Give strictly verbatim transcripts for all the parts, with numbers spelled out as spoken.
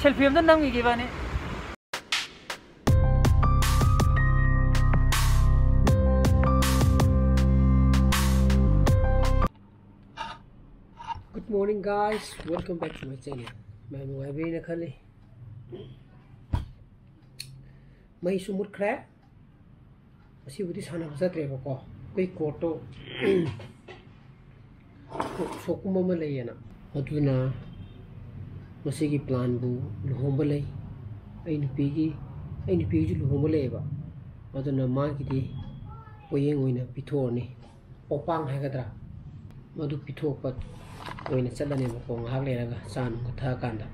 Selfie ꯑꯝꯇ ꯅꯝꯈꯤꯒꯦ ꯏꯕꯥꯅꯤ꯫ Good morning, guys. Welcome back to my channel. ꯃꯌꯥꯝ ꯅꯨꯡꯉꯥꯏꯕꯤꯔꯤꯅ ꯈꯜꯂꯤ꯫ ꯃꯩꯁꯨ ꯃꯨꯠꯈ꯭ꯔꯦ꯫ ꯉꯁꯤꯕꯨꯗꯤ ꯁꯥꯟꯅꯕ ꯆꯠꯇ꯭ꯔꯦꯕꯀꯣ, ꯑꯩꯈꯣꯏ ꯀꯣꯔꯠꯇꯣ ꯁꯣꯛꯀꯨꯝꯕ ꯑꯃ ꯂꯩꯌꯦꯅ꯫ ꯑꯗꯨꯅ ꯉꯁꯤꯒꯤ ꯄ꯭ꯂꯥꯟꯕꯨ ꯂꯨꯍꯣꯡꯕ ꯂꯩ, ꯑꯩ ꯅꯨꯄꯤꯒꯤ, ꯑꯩ ꯅꯨꯄꯤꯒꯤꯁꯨ ꯂꯨꯍꯣꯡꯕ ꯂꯩꯌꯦꯕ꯫ ꯑꯗꯨꯅ ꯃꯥꯒꯤꯗꯤ ꯄꯣꯌꯦꯡ ꯑꯣꯏꯅ ꯄꯤꯊꯣꯛꯑꯅꯤ꯫ ꯄꯣꯛꯄꯥꯡ ꯍꯥꯏꯒꯗ꯭ꯔꯥ, ꯃꯗꯨ ꯄꯤꯊꯣꯛꯄ ꯑꯣꯏꯅ ꯆꯠꯂꯅꯦꯕꯀꯣ꯫ ꯉꯥꯏꯍꯥꯛ ꯂꯩꯔꯒ ꯆꯥ ꯅꯨꯡꯒ ꯊꯛꯑꯀꯥꯟꯗ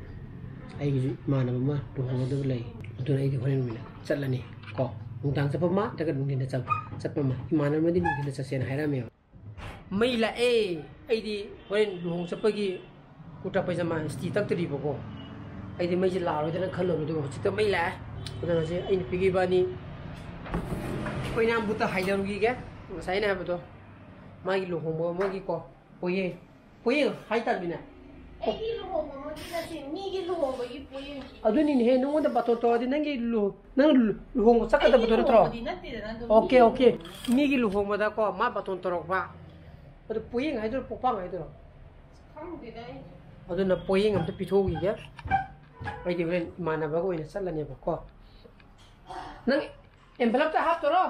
ꯑꯩꯒꯤꯁꯨ ꯏꯃꯥꯟꯅꯕ ꯑꯃ ꯂꯨꯍꯣꯡꯒꯗꯕ ꯂꯩ, ꯑꯗꯨꯅ ꯑꯩꯗꯤ ꯍꯣꯔꯦꯟ ꯑꯣꯏꯅ ꯆꯠꯂꯅꯤ ꯀꯣ꯫ ꯅꯨꯡꯗꯥꯡ ꯆꯠꯄ ꯑꯃ ꯅꯠꯇ꯭ꯔꯒ ꯅꯨꯡꯊꯤꯟꯗ ꯆꯠ-, ꯆꯠꯄ ꯑꯃ꯫ ꯏꯃꯥꯟꯅꯕꯅꯗꯤ ꯅꯨꯡꯊꯤꯟꯗ ꯆꯠꯁꯦꯅ ꯍꯥꯏꯔꯝꯃꯦꯕ꯫ ꯃꯩ ꯂꯥꯛꯑꯦ꯫ ꯑꯩꯗꯤ ꯍꯣꯔꯦꯟ ꯂꯨꯍꯣꯡ ꯆꯠꯄꯒꯤ ꯀꯨꯔꯇꯥ ꯄꯩꯖꯃꯥ ꯏꯁꯇꯤ ꯇꯛꯇ꯭ꯔꯤꯕꯀꯣ꯫ ꯑꯩꯗꯤ ꯃꯩꯁꯦ ꯂꯥꯛꯑꯔꯣꯏꯗꯅ ꯈꯜꯂꯨꯕꯅꯦ, ꯑꯗꯨꯒ ꯍꯧꯖꯤꯛꯇ ꯃꯩ ꯂꯥꯛꯑꯦ꯫ ꯑꯗꯨꯅ ꯍꯧꯖꯤꯛ ꯑꯩ ꯅꯨꯄꯤꯒꯤ ꯏꯕꯥꯅꯤ ꯑꯣꯏꯅꯥꯝꯕꯨꯠꯇ ꯍꯥꯏꯊꯔꯨꯈꯤꯒꯦ꯫ ꯉꯁꯥꯏ ꯑꯩꯅ ꯍꯥꯏꯕꯗꯣ, ꯃꯥꯒꯤ ꯂꯨꯍꯣꯡꯕ ꯑꯃꯒꯤꯀꯣ, ꯄꯣꯌꯦꯡ, ꯄꯣꯌꯦꯡ ꯍꯥꯏꯇꯥꯕꯅꯤꯅꯦ꯫ ꯑꯩꯒꯤ ꯂꯨꯍꯣꯡꯕ ꯑꯃꯒꯤ ꯅꯠꯇꯦ, ꯃꯤꯒꯤ ꯂꯨꯍꯣꯡꯕꯒꯤ ꯄꯣꯌꯦꯡ꯫ ꯑꯗꯨꯅꯤꯅꯦꯍꯦ, ꯅꯉꯣꯟꯗ ꯕꯥꯇꯣꯟ ꯇꯧꯔꯗꯤ ꯅꯪꯒꯤ ꯂꯨ-, ꯅꯪ ꯂꯨ-, ꯂꯨꯍꯣꯡꯕ ꯆꯠꯀꯗꯕꯗꯣ ꯅꯠꯇ꯭ꯔꯣ? ꯂꯨꯍꯣꯡꯕꯗꯤ ꯅꯠꯇꯦꯗꯅ, ꯑꯗꯣ ꯑꯣꯀꯦ, ꯃꯤꯒꯤ ꯑꯣꯀꯦ꯫ ꯂꯨꯍꯣꯡꯕ꯫ ꯃꯤꯒꯤ ꯂꯨꯍꯣꯡꯕꯗꯀꯣ ꯃꯥ ꯕꯥꯇꯣꯟ ꯇꯧꯔꯛꯄ꯫ ꯑꯗꯨ ꯄꯣꯌꯦꯡ ꯍꯥꯏꯗꯣꯏꯔꯣ, ꯄꯣꯛꯄꯥꯡ ꯍꯥꯏꯗꯣꯏꯔꯣ? ꯈꯪꯗꯦꯗ ꯑꯩ꯫ ꯑꯗꯨꯅ ꯄꯣꯌꯦꯡ ꯑꯝꯇ ꯄꯤꯊꯣꯛꯎꯈꯤꯒꯦ꯫ ꯑꯩꯗꯤ ꯍꯣꯔꯦꯟ ꯏꯃꯥꯟꯅꯕꯒ ꯑꯣꯏꯅ ꯆꯠꯂꯅꯦꯕꯀꯣ꯫ ꯅꯪ envelope ꯇ ꯍꯥꯞꯇꯣꯔꯣ?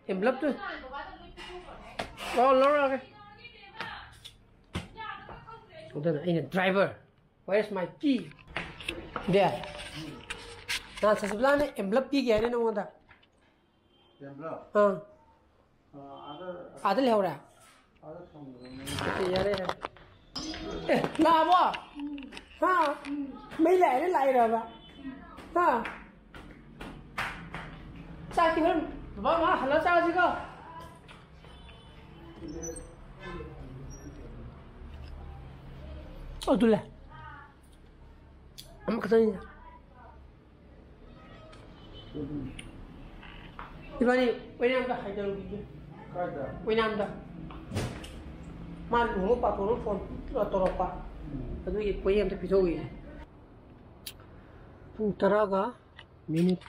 Envelope two. ꯑꯣ, ꯂꯧꯔꯛꯑꯒꯦ꯫ ꯑꯗꯨꯅ ꯑꯩꯅ driver, "Where is my key?" ꯗꯦ, ꯅꯍꯥꯟ ꯁꯁꯤꯕꯂꯥꯅ envelope ꯄꯤꯒꯦ ꯍꯥꯏꯅꯦ ꯅꯉꯣꯟꯗ꯫ Envelope? ꯑꯥ꯫ ꯑꯥ, ꯑꯥꯗ, ꯑꯥꯗ ꯂꯩꯍꯧꯔꯦ? ꯑꯥꯗ ꯊꯝꯈ꯭ꯔꯕꯅꯦ꯫ ꯑꯣꯀꯦ, ꯌꯥꯔꯦ, ꯌꯥꯔꯦ꯫ ꯑꯦ, ꯂꯥꯛꯑꯕꯣ? ꯍꯥ? ꯃꯩ ꯂꯥꯛꯑꯦꯅ ꯂꯥꯛꯏꯔꯕ? ꯍꯥ? ꯆꯥꯛꯇꯤ ꯍꯣꯔꯦꯟ ꯕꯕꯥ ꯃꯥ ꯍꯜꯂ ꯆꯥꯔꯁꯤꯀꯣ꯫ ꯑꯗꯨ ꯂꯩ꯫ ꯑꯃꯈꯛꯇꯅꯤꯗ꯫ ꯏꯕꯥꯅꯤ ꯑꯣꯏꯅꯥꯝꯗ ꯍꯥꯏꯗꯔꯨꯈꯤꯒꯦ꯫ ꯀꯥꯏꯗ? ꯑꯣꯏꯅꯥꯝꯗ꯫ ꯃꯥ ꯂꯨꯍꯣꯡꯕ ꯄꯥꯊꯣꯛꯅ phone ꯇꯧꯔꯛꯄ꯫ ꯑꯗꯨꯒꯤ ꯄꯣꯌꯦꯡ ꯑꯝꯇ ꯄꯤꯊꯣꯛꯈꯤꯒꯦ꯫ ꯄꯨꯡ ꯇꯔꯥꯒ ꯃꯤꯅꯤꯠ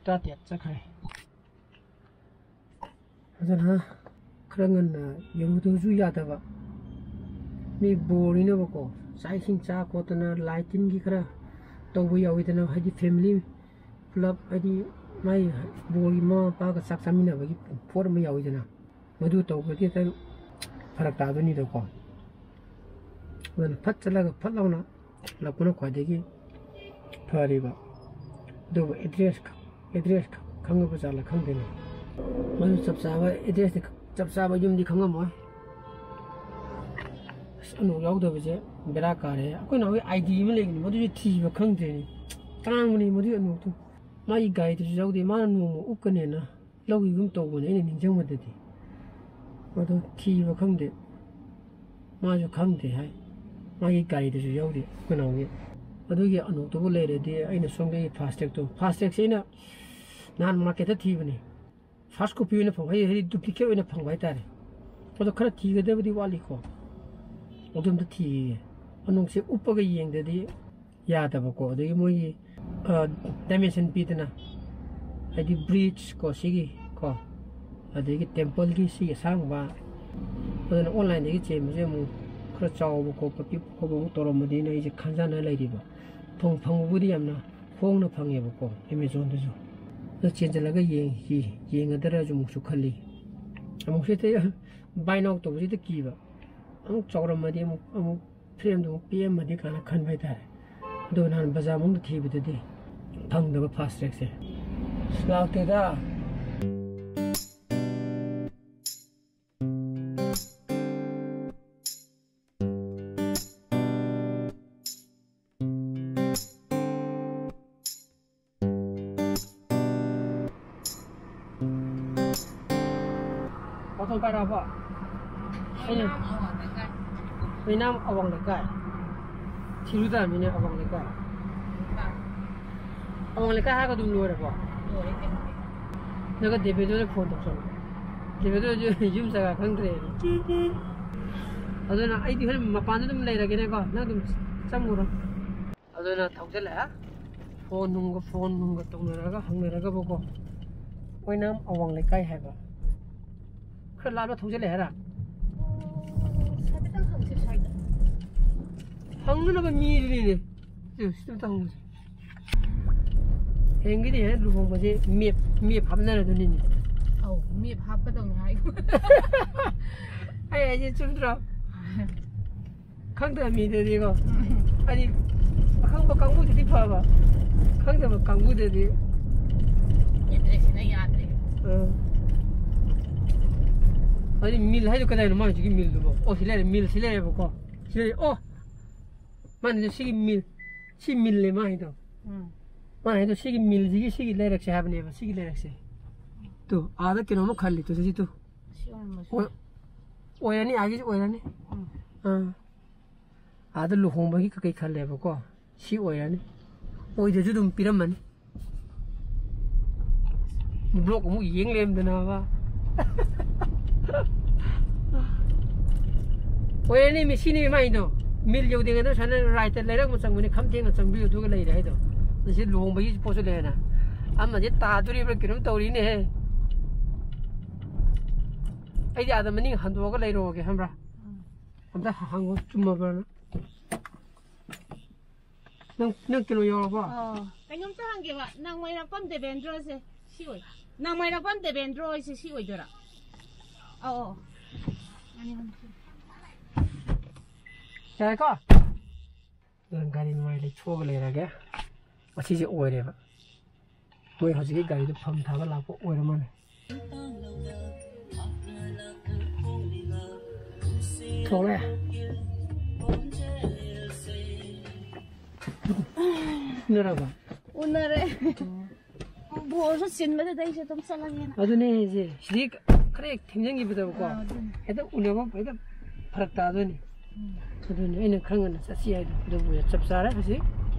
ꯇꯔꯥꯇꯔꯦꯠ ꯆꯠꯈ꯭ꯔꯦ꯫ ꯑꯗꯨꯅ ꯈꯔ ꯉꯟꯅ ꯌꯧꯔꯨꯗꯕꯁꯨ ꯌꯥꯗꯕ꯫ ꯃꯤ ꯕꯣꯔꯅꯤꯅꯕꯀꯣ, ꯆꯥꯛ ꯏꯁꯤꯡ ꯆꯥ ꯈꯣꯠꯇꯅ, ꯂꯥꯏ ꯇꯤꯟꯒꯤ ꯈꯔ ꯇꯧꯕ ꯌꯥꯎꯋꯤꯗꯅ, ꯍꯥꯏꯗꯤ ꯐꯦꯃꯤꯂꯤ ꯄꯨꯂꯞ, ꯍꯥꯏꯗꯤ ꯃꯥꯏ ꯕꯣꯔꯒꯤ ꯃꯃꯥ ꯃꯄꯥꯒ ꯆꯥꯛ ꯆꯥꯃꯤꯟꯅꯕꯒꯤ ꯄꯣꯠ ꯑꯃ ꯌꯥꯎꯋꯤꯗꯅ, ꯃꯗꯨ ꯇꯧꯕꯗꯤ ꯈꯤꯇꯪ ꯐꯔꯛ ꯇꯥꯗꯣꯏꯅꯤꯗꯀꯣ꯫ ꯑꯗꯨꯅ ꯐꯠ ꯆꯠꯂꯒ ꯐꯠ ꯂꯥꯎꯅ ꯍꯜꯂꯛꯄꯅ ꯈ꯭ꯋꯥꯏꯗꯒꯤ ꯐꯔꯤꯕ꯫ ꯑꯗꯨꯕꯨ ꯑꯦꯗ꯭ꯔꯦꯁ ꯈ-, ꯑꯦꯗ꯭ꯔꯦꯁ ꯈ-, ꯈꯪꯉꯕ ꯖꯥꯠꯂ ꯈꯪꯗꯦꯅꯦ꯫ ꯃꯗꯨ ꯆꯞ ꯆꯥꯕ ꯑꯦꯗ꯭ꯔꯦꯁꯇꯤ ꯈ-, ꯆꯞ ꯆꯥꯕ ꯌꯨꯝꯗꯤ ꯈꯪꯉꯝꯃꯣꯏ꯫ ꯑꯁ, ꯑꯅꯣꯛ ꯌꯥꯎꯗꯕꯁꯦ ꯕꯦꯔꯥ ꯀꯥꯔꯦ꯫ ꯑꯩꯈꯣꯏ ꯅꯥꯎꯒꯤ ꯑꯥꯏ ꯗꯤ ꯑꯃ ꯂꯩꯕꯅꯤ, ꯃꯗꯨꯁꯨ ꯊꯤꯕ ꯈꯪꯗ꯭ꯔꯦꯅꯦ꯫ ꯇꯥꯡꯕꯅꯤ ꯃꯗꯨꯒꯤ ꯑꯅꯣꯛꯇꯣ꯫ ꯃꯥꯒꯤ ꯒꯥꯔꯤꯗꯨꯁꯨ ꯌꯥꯎꯗꯦ꯫ ꯃꯥꯅ ꯅꯣꯡꯃ ꯎꯞꯀꯅꯦꯅ ꯂꯧꯈꯤꯒꯨꯝ ꯇꯧꯕꯅꯦ, ꯑꯩꯅ ꯅꯤꯡꯁꯤꯡꯕꯗꯗꯤ꯫ ꯑꯗꯨ ꯊꯤꯕ ꯈꯪꯗꯦ꯫ ꯃꯥꯁꯨ ꯈꯪꯗꯦ ꯍꯥꯏ꯫ ꯃꯥꯒꯤ ꯒꯥꯔꯤꯗꯨꯁꯨ ꯌꯥꯎꯗꯦ, ꯑꯩꯈꯣꯏ ꯅꯥꯎꯒꯤ꯫ ꯑꯗꯨꯒꯤ ꯑꯅꯣꯛꯇꯨꯕꯨ ꯂꯩꯔꯗꯤ ꯑꯩꯅ ꯁꯣꯝꯗꯒꯤ ꯐꯥꯁ ꯇ꯭ꯔꯦꯛꯇꯣ, ꯐꯥꯁ ꯇ꯭ꯔꯦꯛꯁꯦ ꯑꯩꯅ ꯅꯍꯥꯟ ꯃꯥꯔꯀꯦꯠꯇ ꯊꯤꯕꯅꯦ꯫ ꯐꯥꯔꯁ ꯀꯣꯄꯤ ꯑꯣꯏꯅ ꯐꯪꯕ, ꯍꯥꯏꯗꯤ, ꯍꯥꯏꯗꯤ ꯗꯨꯄ꯭ꯂꯤꯀꯦꯠ ꯑꯣꯏꯅ ꯐꯪꯕ ꯍꯥꯏꯇꯥꯔꯦ꯫ ꯑꯗꯣ ꯈꯔ ꯊꯤꯒꯗꯕꯗꯤ ꯋꯥꯠꯂꯤꯀꯣ꯫ ꯑꯗꯨ ꯑꯝꯇ ꯊꯤꯒꯦ꯫ ꯑꯅꯣꯛꯁꯦ ꯎꯞꯄꯒ ꯌꯦꯡꯗꯗꯤ ꯌꯥꯗꯕꯀꯣ꯫ ꯑꯗꯒꯤ ꯃꯣꯏꯒꯤ, ꯑ, ꯗꯥꯏꯃꯦꯟꯁꯟ ꯄꯤꯗꯅ, ꯍꯥꯏꯗꯤ ꯕ꯭ꯔꯤꯖ ꯀꯣ, ꯁꯤꯒꯤ ꯀꯣ, ꯑꯗꯒꯤ ꯇꯦꯝꯄꯜꯒꯤ ꯁꯤꯒꯤ ꯑꯁꯥꯡꯕ, ꯑꯗꯨꯅ ꯑꯣꯟꯂꯥꯏꯟꯗꯒꯤ ꯆꯦꯟꯕꯁꯦ ꯑꯃꯨꯛ ꯈꯔ ꯆꯥꯎꯕ ꯈꯣꯠꯄ, ꯄꯤꯛꯄ ꯈꯣꯠꯄ ꯑꯃꯨꯛ ꯇꯧꯔꯝꯕꯅꯤꯅ ꯑꯩꯁꯦ ꯈꯟꯖꯥꯟꯅ ꯂꯩꯔꯤꯕ꯫ ꯐꯪ-, ꯐꯪꯕꯕꯨꯗꯤ ꯌꯥꯝꯅ ꯍꯣꯡꯅ ꯐꯪꯉꯦꯕꯀꯣ ꯑꯦꯃꯦꯖꯣꯟꯗꯁꯨ꯫ ꯑꯗꯣ ꯆꯦꯟꯁꯤꯜꯂꯒ ꯌꯦꯡ-, ꯌꯦꯡꯒꯗ꯭ꯔꯥꯁꯨ ꯑꯃꯨꯛꯁꯨ ꯈꯜꯂꯤ꯫ ꯑꯃꯨꯛꯁꯨ ꯍꯦꯛꯇ ꯕꯥꯏ ꯅꯥꯎ ꯇꯧꯕꯁꯤꯗ ꯀꯤꯕ꯫ ꯑꯃꯨꯛ ꯆꯥꯎꯔꯝꯃꯗꯤ ꯑꯃꯨꯛ, ꯑꯃꯨꯛ ꯐ꯭ꯔꯦꯝꯗꯣ ꯑꯃꯨꯛ ꯄꯤꯛꯑꯝꯃꯗꯤ ꯀꯥꯏꯅ ꯈꯟꯕ ꯍꯥꯏꯇꯥꯔꯦ꯫ ꯑꯗꯣ ꯅꯍꯥꯟ ꯕꯖꯥꯔ ꯃꯅꯨꯡꯗ ꯊꯤꯕꯗꯗꯤ ꯐꯪꯗꯕ ꯐꯥꯁ ꯇ꯭ꯔꯦꯛꯁꯦ꯫ ꯑꯁ, ꯂꯥꯛꯇꯦꯗ꯫ ꯄꯥꯊꯣꯛ ꯀꯥꯏꯔꯛꯑꯕꯣ? ꯑꯩꯅ ꯑꯣꯏꯅꯥꯝ ꯑꯋꯥꯡ ꯂꯩꯀꯥꯏ꯫ ꯊꯤꯔꯨ ꯇꯥꯔꯃꯤꯅꯦ, ꯑꯋꯥꯡ ꯂꯩꯀꯥꯏ꯫ ꯑꯋꯥꯡ ꯂꯩꯀꯥꯏ ꯍꯥꯏꯔꯒ ꯑꯗꯨꯝ ꯂꯣꯏꯔꯕꯣ? ꯂꯣꯏꯔꯦ ꯀꯩꯅꯣ꯫ ꯅꯪꯒ ꯗꯦꯕꯦꯗꯣꯗ ꯐꯣꯟ ꯇꯧꯁꯜꯂꯣ꯫ ꯗꯦꯕꯦꯗꯣꯁꯨ ꯌꯨꯝ ꯖꯒꯥ ꯈꯪꯗ꯭ꯔꯦ꯫ ꯑꯗꯨꯅ ꯑꯩꯗꯤ ꯍꯣꯔꯦꯟ ꯃꯄꯥꯟꯗ ꯑꯗꯨꯝ ꯂꯩꯔꯒꯦꯅꯦꯀꯣ, ꯅꯪ ꯑꯗꯨꯝ ꯆꯪꯉꯨꯔꯣ꯫ ꯑꯗꯨꯅ ꯊꯧꯖꯤꯜꯂꯛꯑꯦ꯫ ꯐꯣꯟ ꯅꯨꯡꯒ, ꯐꯣꯟ ꯅꯨꯡꯒ ꯇꯧꯅꯔꯒ ꯍꯪꯅꯔꯒꯕꯀꯣ, ꯑꯣꯏꯅꯥꯝ ꯑꯋꯥꯡ ꯂꯩꯀꯥꯏ ꯍꯥꯏꯕ꯫ ꯈꯔ ꯂꯥꯞꯅ ꯊꯧꯖꯤꯜꯂꯛꯑꯦ ꯍꯥꯏꯔ? ꯍꯥꯏꯐꯦꯠꯇꯪ ꯍꯪꯁꯦ ꯁ꯭ꯋꯥꯏꯗ꯫ ꯍꯪꯅꯅꯕ ꯃꯤꯗꯨꯅꯤꯅꯦ꯫ ꯁꯤ, ꯁꯤ ꯑꯝꯇ ꯍꯪꯁꯦ꯫ ꯍꯌꯦꯡꯒꯤꯗꯤ ꯍꯦꯛ ꯂꯨꯍꯣꯡꯕꯁꯦ ꯃꯦꯞ, ꯃꯦꯞ ꯍꯥꯞꯅꯔꯗꯣꯏꯅꯤꯅꯦ꯫ ꯑꯧ, ꯃꯦꯞ ꯍꯥꯞꯀꯗꯧꯅꯤ ꯍꯥꯏ꯫ ꯑꯩ ꯍꯥꯏꯁꯦ ꯆꯨꯝꯗ꯭ꯔꯣ? ꯈꯪꯗꯕ ꯃꯤꯗꯗꯤꯀꯣ, ꯍꯥꯏꯗꯤ ꯑꯈꯪꯕ ꯀꯥꯡꯕꯨꯗꯗꯤ ꯐꯕ, ꯈꯪꯗꯕ ꯀꯥꯡꯕꯨꯗꯗꯤ꯫ ꯑꯦꯗ꯭ꯔꯦꯁꯁꯤꯅ ꯌꯥꯗ꯭ꯔꯦ꯫ ꯑꯥ꯫ ꯍꯥꯏꯗꯤ ꯃꯤꯜ ꯍꯥꯏꯗꯣ ꯀꯗꯥꯏꯅꯣ ꯃꯥ ꯍꯧꯖꯤꯛꯀꯤ ꯃꯤꯜꯗꯨꯕꯣ? ꯑꯣ, ꯁꯤ ꯂꯩꯔꯦ, ꯃꯤꯜ ꯁꯤ ꯂꯩꯔꯦꯕꯀꯣ꯫ ꯁꯤ ꯂꯩꯔꯦ꯫ ꯑꯣ! ꯃꯥꯅ ꯁꯤꯒꯤ ꯃꯤꯜ, ꯁꯤ ꯃꯤꯜꯂꯦ ꯃꯥ ꯍꯥꯏꯗꯣ꯫ ꯎꯝ꯫ ꯃꯥꯅ ꯍꯥꯏꯗꯣ ꯁꯤꯒꯤ ꯃꯤꯜꯁꯤꯒꯤ, ꯁꯤꯒꯤ ꯂꯩꯔꯛꯁꯦ ꯍꯥꯏꯕꯅꯦꯕ, ꯁꯤꯒꯤ ꯂꯩꯔꯛꯁꯦ꯫ ꯇꯨ, ꯑꯥꯗ ꯀꯩꯅꯣꯝꯃ ꯈꯜꯂꯤ, ꯇꯨ, ꯁꯤ, ꯇꯨ꯫ ꯁꯤ ꯑꯣꯏꯔꯝꯕꯁꯨ ꯑꯣꯏ-, ꯌꯥꯏ꯫ ꯑꯣꯏꯔꯅꯤ, ꯑꯥꯒꯤꯁꯨ ꯑꯣꯏꯔꯅꯤ꯫ ꯎꯝ꯫ ꯑꯥ꯫ ꯑꯥꯗ ꯂꯨꯍꯣꯡꯕꯒꯤ ꯀꯩꯀꯩ ꯈꯜꯂꯦꯕꯀꯣ꯫ ꯁꯤ ꯑꯣꯏꯔꯅꯤ꯫ ꯑꯣꯏꯗ꯭ꯔꯁꯨ ꯑꯗꯨꯝ ꯄꯤꯔꯝꯃꯅꯤ꯫ ꯕ꯭ꯂꯣꯛ ꯑꯃꯨꯛ ꯌꯦꯡ ꯂꯩꯔꯝꯗꯅꯕ꯫ ꯑꯣꯏꯔꯅꯤ, ꯃꯤ ꯁꯤꯅꯤ ꯃꯥꯏꯗꯣ꯫ ꯃꯤꯜ ꯌꯧꯗ꯭ꯔꯤꯉꯩꯗ ꯁꯨꯃꯥꯏꯅ ꯔꯥꯏꯠꯇ ꯂꯩꯔꯛ ꯑꯃ ꯆꯪꯕꯅꯤ, ꯈꯝ ꯊꯦꯡꯅ ꯆꯪꯕꯤꯌꯨ, ꯑꯗꯨꯒ ꯂꯩꯔꯦ ꯍꯥꯏꯗꯣ꯫ ꯑꯁꯤ ꯂꯨꯍꯣꯡꯕꯒꯤ ꯄꯣꯠꯁꯨ ꯂꯩꯔꯦꯅ꯫ ꯑꯃꯁꯦ ꯇꯥꯗꯣꯔꯤꯕ꯭ꯔꯥ ꯀꯩꯅꯣꯝ ꯇꯧꯔꯤꯅꯦꯍꯦ꯫ ꯑꯩꯗꯤ ꯑꯥꯗ ꯃꯅꯤꯡ ꯍꯟꯗꯣꯛꯑꯒ ꯂꯩꯔꯨꯔꯒꯦ ꯈꯪꯕ꯭ꯔꯥ? ꯑꯝꯇ ꯍꯪꯉꯣ, ꯆꯨꯝꯃꯕ꯭ꯔꯥꯅ꯫ ꯅꯪ, ꯅꯪ ꯀꯩꯅꯣ ꯌꯥꯎꯔꯕꯣ? ꯑꯣ, ꯀꯩꯅꯣꯝꯇ ꯍꯪꯒꯦꯕ, ꯅꯪ ꯃꯣꯏꯔꯥꯡꯄꯝ ꯗꯦꯕꯦꯟꯗ꯭ꯔꯣꯁꯦ ꯁꯤ ꯑꯣꯏ-, ꯅꯪ ꯃꯣꯏꯔꯥꯡꯄꯝ ꯗꯦꯕꯦꯟꯗ꯭ꯔꯣ ꯍꯥꯏꯁꯦ ꯁꯤ ꯑꯣꯏꯗꯣꯏꯔꯥ? ꯑꯧ, ꯑꯧ꯫ ꯃꯥꯅꯤ, ꯃꯥꯅꯤ꯫ ꯌꯥꯔꯦꯀꯣ? ꯑꯗꯨꯅ ꯒꯥꯔꯤ ꯃꯃꯥꯏ ꯂꯩꯊꯣꯛꯑꯒ ꯂꯩꯔꯒꯦ꯫ ꯑꯁꯤꯁꯦ ꯑꯣꯏꯔꯦꯕ꯫ ꯃꯣꯏ ꯍꯧꯖꯤꯛꯀꯤ ꯒꯥꯔꯤꯗꯣ ꯐꯝ ꯊꯥꯕ ꯂꯥꯛꯄ ꯑꯣꯏꯔ ꯃꯥꯜꯂꯦ꯫ ꯊꯣꯛꯂꯦ꯫ ꯎꯅꯔꯕ? ꯎꯅꯔꯦ꯫ ꯕꯣꯔꯁꯨ ꯆꯤꯟꯕꯗꯨꯗ ꯑꯩꯁꯨ ꯑꯗꯨꯝ ꯆꯠꯂꯒꯦꯅ꯫ ꯑꯗꯨꯅꯦ ꯍꯥꯏꯁꯦ꯫ ꯁꯤꯗꯤ ꯈꯔ ꯍꯦꯛ ꯊꯦꯡꯖꯤꯟꯈꯤꯕꯗꯕꯀꯣ, ꯑꯥ, ꯑꯗꯨꯅꯦ꯫ ꯍꯦꯛꯇ ꯎꯅꯕ ꯍꯦꯛꯇ ꯐꯔꯛ ꯇꯥꯗꯣꯏꯅꯦ꯫ ꯎꯝ꯫ ꯑꯗꯨꯅꯦ ꯑꯩꯅ ꯈꯔ ꯉꯟꯅ ꯆꯠꯁꯤ ꯍꯥꯏꯗꯣ꯫ ꯑꯗꯨꯕꯨ ꯆꯞ ꯆꯥꯔꯦ ꯍꯧꯖꯤꯛ꯫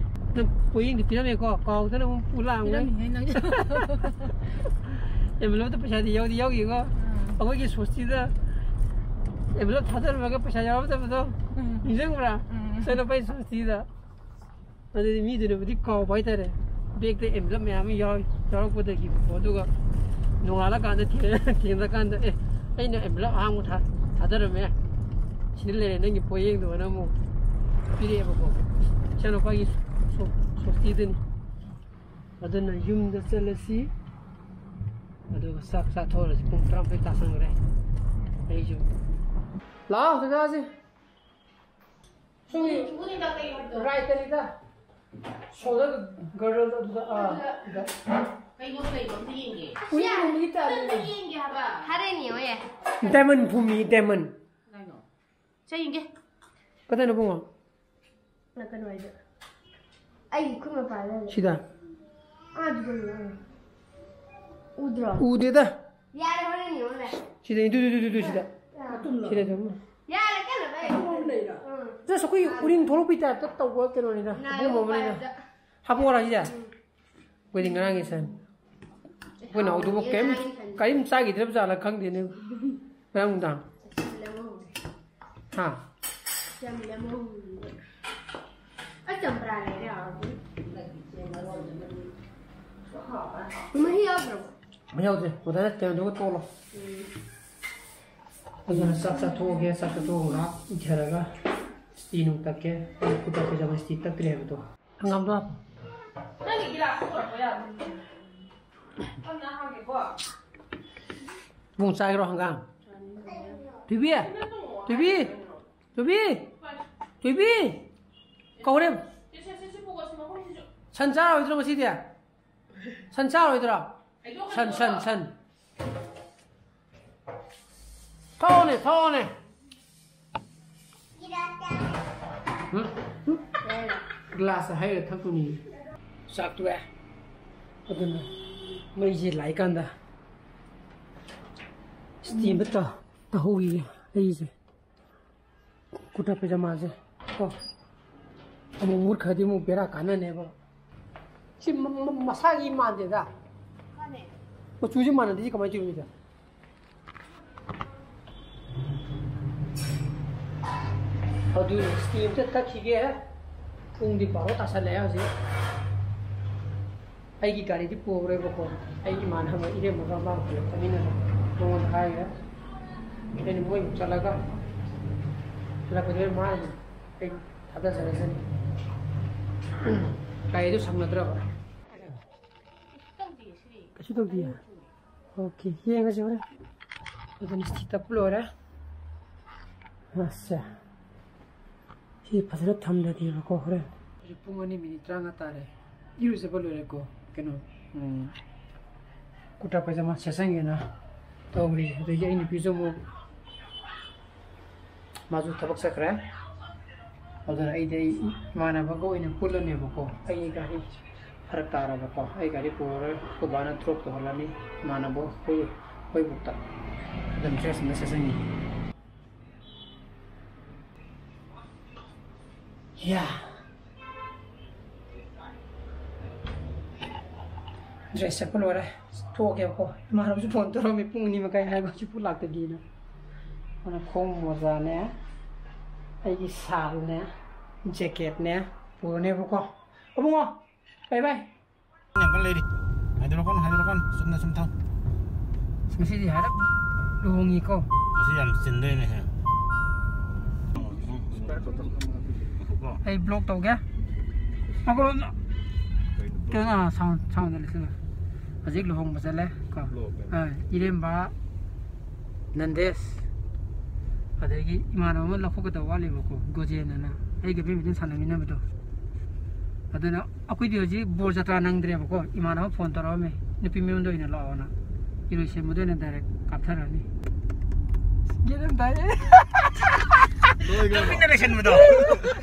ꯅꯪ ꯄꯣꯌꯦꯡꯗꯤ ꯄꯤꯔꯝꯃꯦꯀꯣ, ꯀꯥꯎꯗꯅ ꯑꯃꯨꯛ ꯄꯨ ꯂꯥꯛꯑꯝꯒꯅꯤ꯫ ꯄꯤꯔꯝꯃꯤꯍꯦ ꯅꯪꯁꯨ꯫ ꯑꯦꯟꯚꯦꯂꯣꯞꯇ ꯄꯩꯁꯥꯗꯤ ꯌꯥꯎꯗꯤ ꯌꯥꯎꯈꯤꯀꯣ꯫ ꯑꯥ꯫ ꯑꯩꯈꯣꯏꯒꯤ ꯁꯣꯁꯇꯤꯗ ꯑꯦꯟꯚꯦꯂꯣꯞ ꯊꯥꯗꯔꯝꯃꯒ ꯄꯩꯁꯥ ꯌꯥꯎꯔꯝꯗꯕꯗꯣ ꯎꯝ꯫ ꯅꯤꯡꯁꯤꯡꯕ꯭ꯔꯥ? ꯎꯝ꯫ ꯏꯆꯥꯅꯨꯄꯥꯒꯤ ꯁꯣꯁꯇꯤꯗ꯫ ꯑꯗꯨꯗꯤ ꯃꯤꯗꯨꯅꯕꯨꯗꯤ ꯀꯥꯎꯕ ꯍꯥꯏꯇꯥꯔꯦ꯫ ꯕꯦꯛꯇ ꯑꯦꯟꯚꯦꯂꯞ ꯃꯌꯥꯝ ꯑꯃ ꯌꯥꯎꯔꯤ, ꯌꯥꯎꯔꯛꯄꯗꯒꯤꯀꯣ꯫ ꯑꯗꯨꯒ ꯅꯣꯡꯉꯥꯜꯂꯀꯥꯟꯗ ꯊꯦꯡꯅ-, ꯊꯦꯡꯅꯀꯥꯟꯗ, "ꯑꯦ, ꯑꯩꯅ ꯑꯦꯟꯚꯦꯂꯞ ꯑꯍꯥꯡꯕ ꯊꯥ-, ꯊꯥꯗꯔꯝꯃꯦ꯫ ꯁꯤꯗ ꯂꯩꯔꯦ ꯅꯪꯒꯤ ꯄꯣꯠꯌꯦꯡꯗꯣ"ꯑꯅ ꯑꯃꯨꯛ ꯄꯤꯔꯛꯑꯦꯕꯀꯣ꯫ ꯏꯆꯥꯅꯨꯄꯥꯒꯤ ꯁꯣ-, ꯁꯣꯁꯇꯤꯗꯨꯅꯤ꯫ ꯑꯗꯨꯅ ꯌꯨꯝꯗ ꯆꯠꯂꯁꯤ꯫ ꯑꯗꯨꯒ ꯆꯥꯛ ꯆꯥꯊꯣꯛꯑꯔꯁꯤ꯫ ꯄꯨꯡ ꯇꯔꯥꯃꯥꯊꯣꯏ ꯇꯥꯁꯟꯈ꯭ꯔꯦ꯫ ꯑꯩꯁꯨ ꯂꯥꯛꯑꯣ ꯆꯥꯛ ꯆꯥꯁꯤ꯫ ꯁꯣꯝꯒꯤ ꯎꯅꯤꯗ ꯀꯩ ꯍꯥꯏꯕꯗꯣ? ꯔꯥꯏꯠꯇꯅꯤꯗ꯫ ꯁꯣꯝꯗ ꯒꯔꯜꯗ ꯑꯗꯨꯗ, ꯑꯥ, ꯑꯗꯨꯗ꯫ ꯑꯗꯨꯗ꯫ ꯀꯩꯅꯣ ꯂꯩꯕ ꯑꯝꯇ ꯌꯦꯡꯒꯦ꯫ ꯎꯔꯤꯡ ꯂꯣꯝꯒꯤ ꯇꯥꯏꯞꯅꯦ꯫ ꯑꯝꯇ ꯌꯦꯡꯒꯦ ꯍꯥꯏꯕ꯫ ꯍꯔꯦꯟ ꯌꯦꯡꯉꯣ ꯌꯥꯏ꯫ ꯗꯥꯏꯃꯟ ꯐꯨꯝꯃꯤ, ꯗꯥꯏꯃꯟ꯫ ꯀꯩꯅꯣ? ꯁꯦ ꯌꯦꯡꯒꯦ꯫ ꯀꯗꯥꯏꯅꯣ ꯕꯨꯡꯉꯣ? ꯅꯥꯀꯟ ꯋꯥꯏꯗ꯫ ꯑꯩꯒꯤ ꯈꯨꯠ ꯃꯄꯥꯗ ꯂꯩ꯫ ꯁꯤꯗ? ꯑꯥꯗꯨꯗ ꯂꯩ꯫ ꯎꯗ꯭ꯔꯣ? ꯎꯗꯦꯗ꯫ ꯌꯥꯔꯦ, ꯍꯣꯔꯦꯟ ꯌꯦꯡꯉꯣ ꯂꯥꯛꯑꯦ꯫ ꯁꯤꯗ, ꯏꯗꯨ, ꯏꯗꯨ, ꯏꯗꯨ, ꯁꯤꯗ꯫ ꯌꯥꯔꯦ꯫ ꯁꯤꯗ ꯑꯗꯨꯝ꯫ ꯌꯥꯔꯦ, ꯀꯩꯅꯣ, ꯚꯥꯏ꯫ ꯑꯗꯨꯝ ꯂꯩꯔꯣ? ꯎꯝ꯫ Just ꯑꯩꯈꯣꯏꯒꯤ ꯎꯔꯤꯡ ꯊꯣꯛꯂꯛꯄꯩ ꯇꯥꯏꯞꯇ ꯇꯧꯕ ꯀꯩꯅꯣꯅꯤꯗ꯫ ꯅꯥꯏ ꯑꯄꯣꯝꯕ ꯑꯃꯅꯤꯅ꯫ ꯃꯄꯥꯗ꯫ ꯍꯥꯄꯛꯑꯣꯔꯥ ꯁꯤꯁꯦ? ꯑꯩꯈꯣꯏꯗꯤ ꯉꯔꯥꯡꯒꯤ ꯁꯟ꯫ ꯑꯩꯈꯣꯏ ꯅꯥꯎꯗꯨꯕꯨ ꯀꯩꯝ, ꯉꯔꯥꯡꯒꯤ ꯁꯟ꯫ ꯀꯔꯤꯝ ꯆꯥꯈꯤꯗ꯭ꯔꯕ ꯖꯥꯠꯂ ꯈꯪꯗꯦꯅꯦ꯫ ꯉꯔꯥꯡ ꯅꯨꯡꯗꯥꯡ꯫ ꯆꯥꯁꯤꯜꯂꯦ ꯑꯃꯨꯛ ꯍꯧꯔꯦ꯫ ꯍꯥ? ꯆꯥꯁꯤꯜꯂꯦ ꯑꯃꯨꯛ ꯍꯧꯔꯦ꯫ ꯑꯁ, ꯆꯝꯄ꯭ꯔꯥ ꯂꯩꯔꯦ ꯍꯥꯎꯔꯗꯤ꯫ ꯃꯍꯤ ꯌꯥꯎꯗ꯭ꯔꯕꯣ? ꯃꯍꯤ ꯌꯥꯎꯗ꯭ꯔꯦ꯫ ꯃꯊꯟꯇ ꯀꯩꯅꯣꯗꯨꯒ ꯇꯣꯠꯂꯣ꯫ ꯎꯝ꯫ ꯑꯗꯨꯅ ꯆꯥꯛ ꯆꯥꯊꯣꯛꯑꯒꯦ, ꯆꯥꯛ ꯆꯥꯊꯣꯛꯑꯒ ꯉꯥꯏꯍꯥꯛ ꯏꯪꯊꯔꯒ ꯏꯁꯇꯤ ꯅꯨꯡ ꯇꯛꯀꯦ꯫ ꯑꯩ ꯈꯨꯠꯇ ꯄꯤꯖꯕ ꯏꯁꯇꯤ ꯇꯛꯇ꯭ꯔꯤ ꯍꯥꯏꯕꯗꯣ꯫ ꯍꯪꯒꯥꯝꯗꯣ ꯍꯥꯞꯄꯣ꯫ ꯅꯪꯒꯤ ꯒꯤꯂꯥꯁꯇꯣ ꯄꯨꯔꯛꯄ ꯌꯥꯕ꯭ꯔꯣ? ꯇꯞꯅ ꯍꯥꯡꯒꯦꯀꯣ꯫ ꯏꯕꯨꯡ ꯆꯥꯒꯦꯔꯣ ꯍꯪꯒꯥꯝ? ꯊꯣꯏꯕꯤ! ꯊꯣꯏꯕꯤ! ꯊꯣꯏꯕꯤ! ꯊꯣꯏꯕꯤ! ꯀꯧꯔꯦ꯫ ꯁꯦ, ꯁꯦ, ꯁꯦ, ꯁꯤ ꯄꯨꯒꯣ, ꯁꯤ ꯃꯈꯨꯝꯁꯤꯁꯨ꯫ ꯁꯟ ꯆꯥꯔꯣꯏꯗ꯭ꯔꯣ ꯉꯁꯤꯗꯤ? ꯁꯟ ꯆꯥꯔꯣꯏꯗ꯭ꯔꯣ? ꯁꯟ, ꯁꯟ, ꯁꯟ꯫ ꯊꯣꯛꯑꯣꯅꯦ, ꯊꯣꯛꯑꯣꯅꯦ꯫ ꯎꯝ? ꯒ꯭ꯂꯥꯁꯇ ꯍꯩꯔ ꯊꯛꯇꯣꯏꯅꯤ꯫ ꯆꯥꯛ ꯇꯣꯛꯑꯦ꯫ ꯑꯗꯨꯅ ꯃꯩꯁꯦ ꯂꯥꯛꯏꯀꯥꯟꯗ ꯏꯁꯇꯤ ꯑꯃ ꯇ-, ꯇꯧꯍꯧꯈꯤꯒꯦ ꯑꯩꯁꯦ꯫ ꯀꯨꯔꯇꯥ ꯄꯩꯖꯃꯥꯁꯦ ꯀꯣ꯫ ꯑꯃꯨꯛ ꯃꯨꯠꯈ꯭ꯔꯗꯤ ꯑꯃꯨꯛ ꯕꯦꯔꯥ ꯀꯥꯟꯅꯅꯦꯕ꯫ ꯁꯤ ꯃ-, ꯃ-, ꯃꯁꯥꯒꯤ ꯃꯥꯟꯗꯦꯗ꯫ ꯃꯥꯅꯦ꯫ ꯃꯆꯨꯁꯦ ꯃꯥꯟꯅꯗ꯭ꯔꯤꯁꯦ ꯀꯃꯥꯏꯅ ꯇꯧꯔꯤꯅꯣ ꯁꯤꯗ? ꯑꯗꯨꯅꯤ, ꯁ꯭ꯇꯦꯞꯇ ꯇꯛꯈꯤꯒꯦ꯫ ꯄꯨꯡꯗꯤ ꯕꯥꯔꯣ ꯇꯥꯁꯜꯂꯛꯑꯦ ꯍꯧꯖꯤꯛ꯫ ꯑꯩꯒꯤ ꯒꯥꯔꯤꯗꯤ ꯄꯨꯔꯣꯏꯕꯀꯣ, ꯑꯩ ꯏꯃꯥꯟꯅꯕ ꯏꯔꯦꯝꯕꯒ ꯃꯥ ꯄꯨꯂꯞ ꯆꯠꯃꯤꯟꯅꯔꯦ꯫ ꯃꯉꯣꯟꯗ ꯍꯥꯏꯈ꯭ꯔꯦ꯫ ꯑꯩꯅ ꯃꯣꯏ ꯑꯃꯨꯛ ꯆꯠꯂꯒ ꯍꯜꯂꯛꯄꯗ ꯃꯥ ꯑꯗꯨꯝ ꯑꯩ ꯊꯥꯗꯖꯔꯁꯅꯤ꯫ ꯒꯥꯔꯤꯗꯨ ꯁꯪꯅꯗ꯭ꯔꯕ꯫ ꯀꯩꯁꯨ ꯇꯧꯗꯤꯌꯦ꯫ ꯑꯣꯀꯦ, ꯌꯦꯡꯉꯁꯤ ꯍꯣꯔꯦꯟ꯫ ꯑꯗꯨꯅ ꯁꯤ ꯇꯞꯄ ꯂꯣꯏꯔꯦ꯫ ꯑꯁꯦ꯫ ꯁꯤ ꯐꯖꯅ ꯊꯝꯗ꯭ꯔꯗꯤꯕꯀꯣ ꯍꯣꯔꯦꯟ꯫ ꯍꯧꯖꯤꯛ ꯄꯨꯡ ꯑꯅꯤ ꯃꯤꯅꯤꯠ ꯇꯔꯥꯃꯉꯥ ꯇꯥꯔꯦ꯫ ꯏꯔꯨꯖꯕ ꯂꯣꯏꯔꯦꯀꯣ꯫ ꯀꯩꯅꯣ, ꯎꯝ, ꯀꯨꯔꯇꯥ ꯄꯥꯏꯖꯃꯥ ꯁꯦꯠꯆꯟꯒꯦꯅ ꯇꯧꯔꯤ꯫ ꯑꯗꯒꯤ ꯑꯩ ꯅꯨꯄꯤꯁꯨ ꯑꯃꯨꯛ, ꯃꯥꯁꯨ ꯊꯕꯛ ꯆꯠꯈ꯭ꯔꯦ꯫ ꯑꯗꯨꯅ ꯑꯩꯗꯤ ꯑꯩ ꯏꯃꯥꯟꯅꯕꯒ ꯑꯣꯏꯅ ꯄꯨꯜꯂꯅꯦꯕꯀꯣ꯫ ꯑꯩꯒꯤ ꯒꯥꯔꯤ ꯐꯔꯛ ꯇꯥꯔꯕꯀꯣ꯫ ꯑꯩ ꯒꯥꯔꯤ ꯄꯨꯔꯔꯣꯏ꯫ ꯑꯩꯈꯣꯏ ꯕꯥꯅ ꯗ꯭ꯔꯣꯞ ꯇꯧꯍꯜꯂꯅꯤ ꯏꯃꯥꯟꯅꯕ ꯍꯣꯏ, ꯍꯣꯏꯕꯨꯛꯇ꯫ ꯑꯗꯨꯝ ꯗ꯭ꯔꯦꯁ ꯑꯃ ꯁꯦꯠꯆꯟꯒꯦ꯫ ꯌꯥ꯫ ꯗ꯭ꯔꯦꯁ ꯁꯦꯠꯄ ꯂꯣꯏꯔꯦ꯫ ꯊꯣꯛꯑꯒꯦꯕꯀꯣ꯫ ꯏꯃꯥꯟꯅꯕꯁꯨ ꯐꯣꯟ ꯇꯧꯔꯝꯃꯤ ꯄꯨꯡ ꯑꯅꯤ ꯃꯈꯥꯏ ꯍꯥꯏꯕ, ꯍꯧꯖꯤꯛꯄꯨ ꯂꯥꯛꯇꯗꯤꯅ꯫ ꯑꯗꯨꯅ ꯈꯣꯡ ꯃꯣꯖꯥꯅꯦ, ꯑꯩꯒꯤ ꯁꯥꯜꯅꯦ, ꯖꯦꯀꯦꯠꯅꯦ ꯄꯨꯔꯅꯦꯕꯀꯣ꯫ ꯑꯕꯨꯡꯉꯣ, ꯕꯥꯏ ꯕꯥꯏ꯫ ꯌꯥꯝ ꯀꯟꯅ ꯂꯩꯔꯤ꯫ ꯍꯥꯏꯗꯣꯔꯛꯀꯅꯨ, ꯍꯥꯏꯗꯣꯔꯛꯀꯅꯨ꯫ ꯆꯨꯝꯅ ꯁꯨꯝ ꯊꯝ꯫ ꯉꯁꯤꯗꯤ ꯍꯥꯏꯔꯞ ꯂꯨꯍꯣꯡꯉꯤꯀꯣ꯫ ꯉꯁꯤ ꯌꯥꯝ ꯆꯤꯟꯗꯣꯏꯅꯦꯍꯦ꯫ ꯑꯩ ꯕ꯭ꯂꯣꯛ ꯇꯧꯒꯦ꯫ ꯉꯥꯏꯈꯣ, ꯀꯩꯅꯣ, ꯁꯥꯎꯟ, ꯁꯥꯎꯟꯗ ꯂꯩꯁꯤꯜꯂꯣ꯫ ꯍꯧꯖꯤꯛ ꯂꯨꯍꯣꯡꯕ ꯆꯠꯂꯦ ꯀꯣ꯫ ꯑꯥ, ꯏꯔꯦꯝꯕ, ꯅꯟꯗꯦꯁ, ꯑꯗꯒꯤ ꯏꯃꯥꯟꯅꯕ ꯑꯃ ꯂꯧꯈꯠꯀꯗꯕ ꯋꯥꯠꯂꯤꯕꯀꯣ, ꯒꯣꯖꯦꯟ ꯑꯅ, ꯑꯩꯒ ꯕꯦꯗꯃꯤꯟꯇꯟ ꯁꯥꯟꯅꯃꯤꯟꯅꯕꯗꯣ꯫ ꯑꯗꯨꯅ ꯑꯩꯈꯣꯏꯗꯤ ꯍꯧꯖꯤꯛ ꯕꯣꯔ ꯖꯇ꯭ꯔꯥ ꯅꯪꯗ꯭ꯔꯦꯕꯀꯣ꯫ ꯏꯃꯥꯟꯅꯕ ꯐꯣꯟ ꯇꯧꯔꯛꯑꯝꯃꯦ, ꯅꯨꯄꯤ ꯃꯌꯨꯝꯗ ꯑꯣꯏꯅ ꯂꯥꯛꯑꯣꯅ꯫ ꯏꯔꯣꯏꯁꯦꯝꯕꯗ ꯑꯣꯏꯅ ꯗꯥꯏꯔꯦꯛ ꯀꯥꯞꯊꯔꯛꯑꯅꯤ꯫ ꯒ꯭ꯌꯥꯟ ꯑꯃ ꯇꯥꯏ꯫ ꯂꯣꯏꯈ꯭ꯔꯕ? ꯇꯨꯃꯤꯟꯅ ꯂꯩꯁꯟꯕꯗꯣ꯫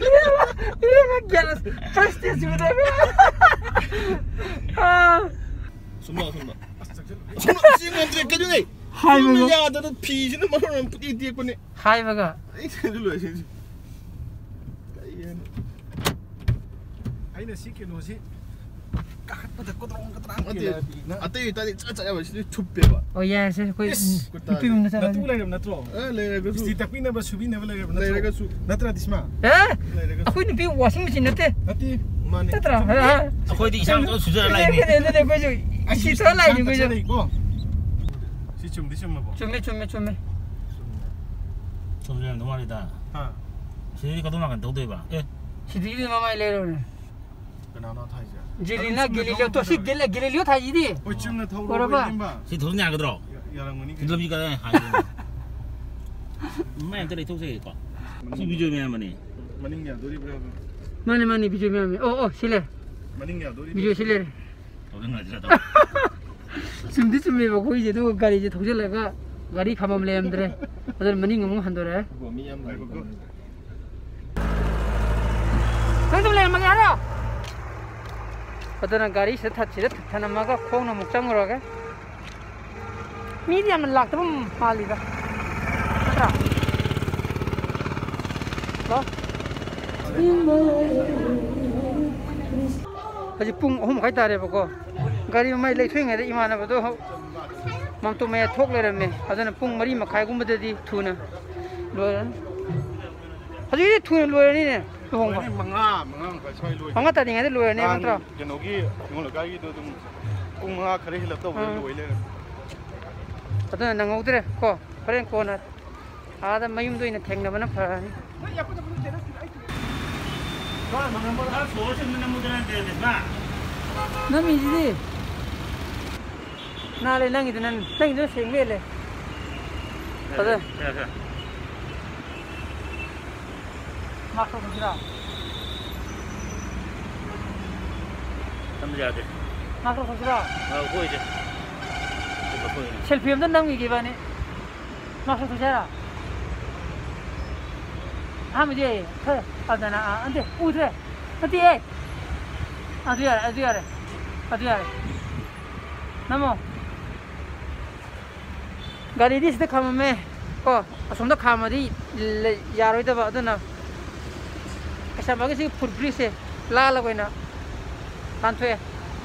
ꯏꯔꯦꯝꯕ, ꯏꯔꯦꯝꯕ ꯒ꯭ꯌꯥꯟ ꯐꯥꯔꯁ ꯁ꯭ꯇꯦꯖ ꯁꯤꯕꯗ꯫ ꯑꯥ꯫ ꯁꯨꯝ ꯂꯥꯛꯑꯣ, ꯁꯨꯝ ꯂꯥꯛꯑꯣ꯫ ꯁꯨꯝ ꯂꯥꯛꯑꯣ, ꯁꯤ ꯉꯝꯗ꯭ꯔꯦ, ꯀꯩꯅꯣꯅꯦ? ꯍꯥꯏꯕꯒ꯫ ꯁꯨꯝ ꯌꯥꯗꯗꯅ ꯐꯤꯁꯤꯅ ꯃꯔꯣꯟ ꯑꯃ ꯄꯨꯡꯇꯦꯛ ꯇꯦꯛꯄꯅꯦ꯫ ꯍꯥꯏꯕꯒ꯫ ꯑꯩ ꯁꯤꯗ ꯂꯣꯏꯁꯤꯟꯁꯤ꯫ ꯀꯩ ꯍꯥꯏꯅꯣ? ꯑꯩꯅ ꯁꯤ ꯀꯩꯅꯣꯁꯤ ꯀꯥꯈꯠꯄꯗ ꯀꯣꯗ꯭ꯔꯣꯡ ꯀꯣꯗ꯭ꯔꯥꯡ ꯅꯠꯇꯦ, ꯆꯦꯜꯂꯛꯑꯗꯤ ꯅꯪ ꯑꯇꯩ ꯑꯣꯏꯇꯥꯗꯤ ꯆꯠ ꯆꯠ ꯌꯥꯕ, ꯁꯤꯗꯤ ꯊꯨꯞꯄꯦꯕ꯫ ꯑꯣ, ꯌꯥꯏ, ꯁꯦ, ꯑꯩꯈꯣꯏ ꯏꯁ, ꯎꯝ, ꯀꯨꯇꯥꯗꯤ꯫ ꯅꯨꯄꯤ ꯌꯨꯝꯗ ꯅꯇꯨ ꯆꯠꯂꯁꯦ꯫ ꯂꯩꯔꯕ ꯅꯠꯇ꯭ꯔꯣ? ꯑꯦ, ꯂꯩꯔꯒꯁꯨ꯫ ꯏꯁꯇꯤ ꯇꯛꯄꯤꯅꯕ, ꯁꯨꯕꯤꯅꯕ ꯂꯩꯔꯕ ꯅꯠꯇ꯭ꯔꯣ? ꯂꯩꯔꯒꯁꯨ꯫ ꯅꯠꯇ꯭ꯔꯥ, ꯗꯤꯁꯃꯥ? ꯑꯦ? ꯂꯩꯔꯒꯁꯨ꯫ ꯑꯩꯈꯣꯏ ꯅꯨꯄꯤ washing machine ꯅꯠꯇꯦ꯫ ꯅꯠꯇꯦ꯫ ꯃꯥꯅꯦ꯫ ꯅꯠꯇ꯭ꯔꯥ? ꯆꯨꯝꯃꯤ꯫ ꯑ, ꯑ꯫ ꯑꯩꯈꯣꯏꯗꯤ ꯏꯁꯥꯃꯛꯇ ꯁꯨꯖꯔ ꯂꯥꯛꯏꯅꯦ꯫ ꯅꯠꯇꯦ, ꯅꯠꯇꯦ, ꯑꯩꯈꯣꯏꯁꯨ ꯑꯩꯁꯨ ꯏꯁꯇꯤ ꯇꯛꯑ ꯂꯥꯛꯏꯅꯦ, ꯏꯁꯥꯃꯛꯇ ꯑꯩꯈꯣꯏꯁꯨ꯫ ꯆꯠꯆꯔꯛꯏꯀꯣ꯫ ꯁꯤ ꯆꯨꯝꯗꯤ ꯆꯨꯝꯃꯕꯣ? ꯆꯨꯝꯃꯦ, ꯆꯨꯝꯃꯦ, ꯆꯨꯝꯃꯦ꯫ ꯆꯨꯝꯃꯦ꯫ ꯆꯨꯝꯖꯔꯝꯗꯧ ꯃꯥꯜꯂꯤꯗ꯫ ꯍꯥ? ꯁꯤꯗꯤ ꯀꯗꯣꯝ ꯅꯥꯀꯟ ꯊꯧꯗꯣꯏꯕ? ꯑꯦ꯫ ꯁꯤꯗꯤ ꯃꯃꯥꯏ ꯂꯩꯔꯣꯅꯦ꯫ ꯀꯅꯥꯅꯣ ꯊꯥꯏꯁꯦ? ꯖꯦꯂꯤꯅ ꯑꯗꯨꯝ ꯆꯨꯝꯅ ꯒꯦꯂꯤꯂꯤꯑꯣ ꯊꯧꯔꯒ ꯇꯣ-, ꯁꯤ ꯒꯦꯂ-, ꯒꯦꯂꯤꯂꯤꯑꯣ ꯊꯥꯏꯁꯤꯗꯤ꯫ ꯍꯣꯏ, ꯆꯨꯝꯅ ꯊꯧꯔꯣ, ꯎꯔꯕ? ꯏꯕꯦꯝꯃ꯫ ꯁꯤ ꯊꯧꯖꯤꯟ ꯌꯥꯒꯗ꯭ꯔꯣ? ꯌꯥ-, ꯌꯥꯔꯝꯒꯅꯤ ꯁꯤ ꯀꯩꯅꯣ꯫ ꯂꯝꯕꯤ ꯀꯗꯥꯏ ꯍꯥꯏꯒꯦ? ꯃꯃꯥꯏ ꯑꯝꯇ ꯂꯩꯊꯣꯛꯆꯒꯦꯀꯣ꯫ ꯃꯅꯤꯡ ꯁꯤ ꯕꯤꯖꯣꯏ ꯃꯌꯥꯝꯕꯅꯦ꯫ ꯃꯅꯤꯡ ꯌꯥꯗꯣꯔꯤꯕ꯭ꯔꯥꯕ? ꯃꯥꯅꯦ, ꯃꯥꯅꯦ, ꯕꯤꯖꯣꯏ ꯃꯌꯥꯝꯕꯅꯦ꯫ ꯑꯣ, ꯑꯣ, ꯁꯤ ꯂꯩꯔꯦ꯫ ꯃꯅꯤꯡ ꯌꯥꯗꯣꯔꯤꯕ꯭ꯔꯥ? ꯕꯤꯖꯣꯏ ꯁꯤ ꯂꯩꯔꯦ꯫ ꯊꯧꯖꯤꯟ ꯌꯥꯁꯤꯔ ꯇꯧ꯫ ꯆꯨꯝꯗꯤ ꯆꯨꯝꯃꯦꯕ, ꯑꯩꯈꯣꯏꯁꯦ ꯑꯗꯨꯒ ꯒꯥꯔꯤꯁꯦ ꯊꯧꯖꯤꯜꯂꯒ ꯒꯥꯔꯤ ꯈꯥꯝꯕꯝ ꯂꯩꯔꯝꯗ꯭ꯔꯦ꯫ ꯑꯗꯨꯅ ꯃꯅꯤꯡ ꯑꯃꯨꯛ ꯍꯟꯗꯣꯔꯛꯑꯦ꯫ ꯉꯥꯏꯈꯣꯀꯣ꯫ ꯅꯪ ꯑꯗꯨꯝ ꯂꯩꯔꯝꯃꯒꯦ ꯍꯥꯏꯔꯣ? ꯑꯗꯨꯅ ꯒꯥꯔꯤ ꯁꯤꯗ ꯊꯠ-, ꯁꯤꯗ ꯊꯅꯝꯃꯒ ꯈꯣꯡꯅ ꯑꯃꯨꯛ ꯆꯪꯉꯨꯔꯒꯦ꯫ ꯃꯤꯗꯤ ꯌꯥꯝꯅ ꯂꯥꯛꯇꯕ ꯃꯥꯜꯂꯤꯗ꯫ ꯅꯠꯇ꯭ꯔꯥ? ꯍꯜꯂꯣ? ꯍꯧꯖꯤꯛ ꯄꯨꯡ ꯑꯍꯨꯝ ꯃꯈꯥꯏ ꯇꯥꯔꯦꯕꯀꯣ꯫ ꯒꯥꯔꯤ ꯃꯃꯥꯏ ꯂꯩꯊꯣꯛꯏꯉꯩꯗ ꯏꯃꯥꯟꯅꯕꯗꯣ ꯃꯥꯝꯇꯣꯞ ꯃꯌꯥ ꯊꯣꯛ ꯂꯩꯔꯝꯃꯦ꯫ ꯑꯗꯨꯅ ꯄꯨꯡ ꯃꯔꯤ ꯃꯈꯥꯏꯒꯨꯝꯕꯗꯗꯤ ꯊꯨꯅ ꯂꯣꯏꯔꯅꯤ꯫ ꯍꯧꯖꯤꯛꯇꯤ ꯊꯨꯅ ꯂꯣꯏꯔꯅꯤꯅꯦ ꯂꯨꯍꯣꯡꯕ꯫ ꯂꯣꯏꯔꯅꯤ, ꯃꯉꯥ, ꯃꯉꯥ ꯃꯈꯥꯏ ꯁ꯭ꯋꯥꯏ ꯂꯣꯏ꯫ ꯃꯉꯥ ꯇꯥꯗ꯭ꯔꯤꯉꯩꯗ ꯂꯣꯏꯔꯅꯦꯕ ꯅꯠꯇ꯭ꯔꯣ? ꯀꯥꯡ ꯀꯩꯅꯣꯒꯤ ꯅꯤꯉꯣꯜ ꯂꯩꯀꯥꯏꯒꯤꯗꯣ ꯑꯗꯨꯝ ꯄꯨꯡ ꯃꯉꯥ ꯈꯔ ꯍꯦꯜꯂꯞ ꯇꯧꯕꯗ ꯑꯥ꯫ ꯂꯣꯏ ꯂꯩꯔꯝꯃꯦ꯫ ꯑꯗꯨꯅ ꯅꯪꯍꯧꯗ꯭ꯔꯦ ꯀꯣ, ꯍꯣꯔꯦꯟ ꯀꯣꯟꯅ ꯑꯥꯗ ꯃꯌꯨꯝꯗ ꯑꯣꯏꯅ ꯊꯦꯡꯅꯕꯅ ꯐꯔꯅꯤ꯫ ꯅꯝꯃꯤꯁꯤꯗꯤ꯫ ꯅꯥꯜꯂꯦ, ꯅꯪꯒꯤꯗꯨꯅ, ꯅꯪꯒꯤꯗꯨꯅ ꯁꯦꯡ ꯂꯦꯜꯂꯦ꯫ ꯐꯖꯩ꯫ ꯁꯦ, ꯁꯦ꯫ ꯃꯥꯛꯁ ꯂꯧꯊꯣꯛꯁꯤꯔꯥ? ꯅꯝꯕ ꯌꯥꯗꯦ꯫ ꯃꯥꯛꯁ ꯂꯧꯊꯣꯛꯁꯤꯔꯥ? ꯑ, ꯂꯧꯊꯣꯛꯏꯁꯦ꯫ ꯁꯤ ꯂꯧꯊꯣꯛꯏꯅꯦ꯫ ꯁꯦꯜꯐꯤ ꯑꯝꯇ ꯅꯝꯈꯤꯒꯦ ꯏꯕꯥꯅꯤ꯫ ꯃꯥꯛꯁ ꯂꯧꯊꯣꯛꯁꯦ ꯍꯥꯏꯔꯣ? ꯑꯍꯥꯟꯕꯗꯤ ꯌꯥꯏꯌꯦ꯫ ꯈꯔ ꯐꯖꯅ, ꯑꯥ, ꯅꯠꯇꯦ, ꯎꯗ꯭ꯔꯦ꯫ ꯅꯠꯇꯦꯍꯦ꯫ ꯑꯗꯨ ꯌꯥꯔꯦ, ꯑꯗꯨ ꯌꯥꯔꯦ꯫ ꯑꯗꯨ ꯌꯥꯔꯦ꯫ ꯑꯗꯨ ꯌꯥꯔꯦ꯫ ꯅꯝꯃꯣ꯫ ꯒꯥꯔꯤꯗꯤ ꯁꯤꯗ ꯈꯥꯝꯃꯝꯃꯦ ꯀꯣ, ꯑꯁꯣꯝꯗ ꯈꯥꯝꯃꯗꯤ ꯂꯩ-, ꯌꯥꯔꯣꯏꯗꯕ, ꯑꯗꯨꯅ ꯀꯩꯁꯥꯝꯄꯥꯠꯀꯤ ꯁꯤ ꯐꯨꯠ ꯕ꯭ꯔꯤꯖꯁꯦ ꯂꯥꯜꯂꯒ ꯑꯣꯏꯅ ꯂꯥꯟꯊꯣꯛꯑꯦ꯫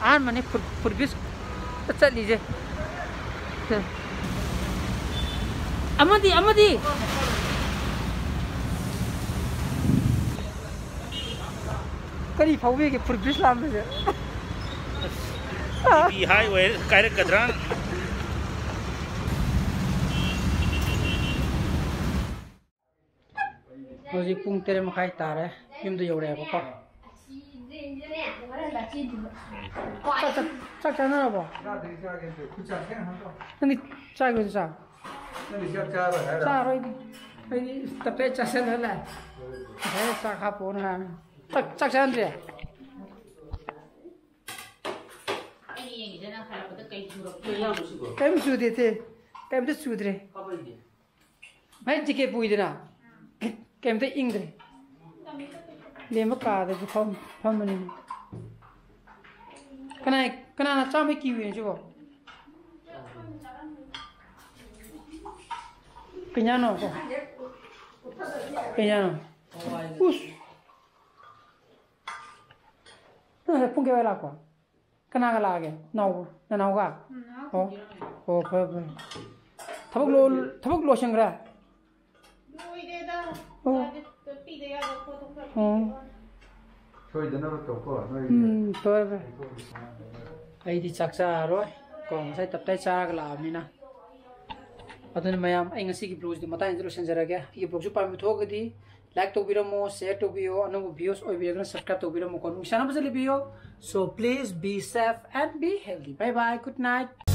ꯑꯍꯥꯟꯕꯅꯤ ꯐꯨꯔ ꯐꯨꯔꯕꯤꯁ ꯆꯠꯂꯤꯁꯦ꯫ ꯑꯃꯗꯤ ꯑꯃꯗꯤ ꯀꯔꯤ ꯐꯥꯎꯕꯤꯒꯦ ꯐꯨꯔꯕꯤꯁ ꯂꯥꯝꯕꯁꯦ? ꯕꯤ ꯄꯤ ꯍꯥꯏ ꯑꯣꯏꯔꯦ, ꯀꯥꯏꯔꯛꯀꯗ꯭ꯔꯥ? ꯍꯧꯖꯤꯛ ꯄꯨꯡ ꯇꯔꯦꯠ ꯃꯈꯥꯏ ꯇꯥꯔꯦ, ꯌꯨꯝꯗ ꯌꯧꯔꯛꯑꯦꯕꯀꯣ꯫ ꯆꯥꯛ ꯆꯥ- ꯆꯥꯛ ꯆꯥꯅꯔꯕꯣ? ꯅꯪꯗꯤ ꯆꯥꯈꯤꯔꯣꯏꯗ꯭ꯔꯣ ꯆꯥꯛ? ꯆꯥꯔꯣꯏꯗꯤ꯫ ꯑꯩꯗꯤ ꯇꯞꯇꯥꯏ ꯆꯥꯁꯤꯜꯂ ꯂꯥꯛꯑꯦ꯫ ꯉꯁꯥꯏ ꯆꯥꯛ ꯍꯥꯞꯄꯣꯅ ꯍꯥꯏꯕꯅꯤ꯫ ꯆꯥꯛ ꯆꯥꯛ ꯆꯥꯍꯟꯗ꯭ꯔꯦ? ꯀꯩꯝ ꯆꯨꯗꯦ ꯇꯦ꯫ ꯀꯩꯝꯇ ꯆꯨꯗ꯭ꯔꯦ꯫ ꯑꯩ ꯖꯤꯀꯦꯠ ꯄꯨꯏꯗꯅ ꯀꯩꯝꯇ ꯏꯪꯗ꯭ꯔꯦ꯫ ꯂꯦꯝꯕ ꯀꯥꯗꯁꯨ ꯐꯝ- ꯐꯝꯕꯅꯤꯅ꯫ ꯀꯅꯥ ꯀꯅꯥꯅ ꯆꯥꯝꯃꯩ ꯀꯤꯋꯤꯅꯣ ꯁꯤꯕꯣ? ꯀꯩ ꯏꯟꯖꯥꯡꯅꯣ? ꯀꯩ ꯏꯟꯖꯥꯡꯅꯣ? ꯎꯁ꯫ ꯅꯪ ꯉꯁꯥꯏ ꯄꯨꯡ ꯀꯌꯥꯋꯥꯏ ꯂꯥꯛꯄ? ꯀꯅꯥꯒ ꯂꯥꯛꯑꯒꯦ? ꯅꯥꯎꯕ ꯅꯅꯥꯎꯒ? ꯑꯣ꯫ ꯑꯣ, ꯐꯔꯦ ꯐꯔꯦ꯫ ꯊꯕꯛ ꯂꯣ- ꯊꯕꯛ ꯂꯣꯏꯁꯤꯟꯈ꯭ꯔꯦ? ꯂꯣꯏꯔꯦꯗ꯫ ꯑꯣ꯫ ꯆꯠꯄꯤꯗ ꯌꯥꯕ ꯄꯣꯠꯇꯣ ꯈꯔ ꯑꯣ꯫ ꯄꯤꯔꯒ꯫ ꯁꯣꯏꯗꯅꯕ ꯇꯧꯀꯣ ꯅꯣꯏ꯫ ꯎꯝ, ꯐꯔꯦ ꯐꯔꯦ꯫ ꯑꯩꯗꯤ ꯆꯥꯛ ꯆꯥꯔꯔꯣꯏ ꯀꯣ, ꯉꯁꯥꯏ ꯇꯞꯇꯥꯏ ꯆꯥꯔꯒ ꯂꯥꯛꯑꯕꯅꯤꯅ꯫ ꯑꯗꯨꯅ ꯃꯌꯥꯝ, ꯑꯩ ꯉꯁꯤꯒꯤ ꯕ꯭ꯂꯣꯒꯁꯤꯗꯤ ꯃꯇꯥꯡꯁꯤꯗ ꯂꯣꯏꯁꯤꯟꯖꯔꯒꯦ꯫ ꯑꯩꯒꯤ ꯕ꯭ꯂꯣꯒꯁꯨ ꯄꯥꯝꯕꯤꯕ ꯊꯣꯛꯑꯒꯗꯤ ꯂꯥꯏꯛ ꯇꯧꯕꯤꯔꯝꯃꯣ, ꯁꯤꯌꯔ ꯇꯧꯕꯤꯌꯣ, ꯑꯅꯧꯕ ꯚ꯭ꯌꯨꯁ ꯑꯣꯏꯕꯤꯔꯒꯅ ꯁꯕꯁꯀ꯭ꯔꯥꯏꯕ ꯇꯧꯕꯤꯔꯝꯃꯣꯀꯣ꯫ ꯅꯨꯡꯁꯤꯅꯕꯁꯦ ꯂꯩꯕꯤꯌꯣ꯫ So please be safe and be healthy. Bye bye, good night.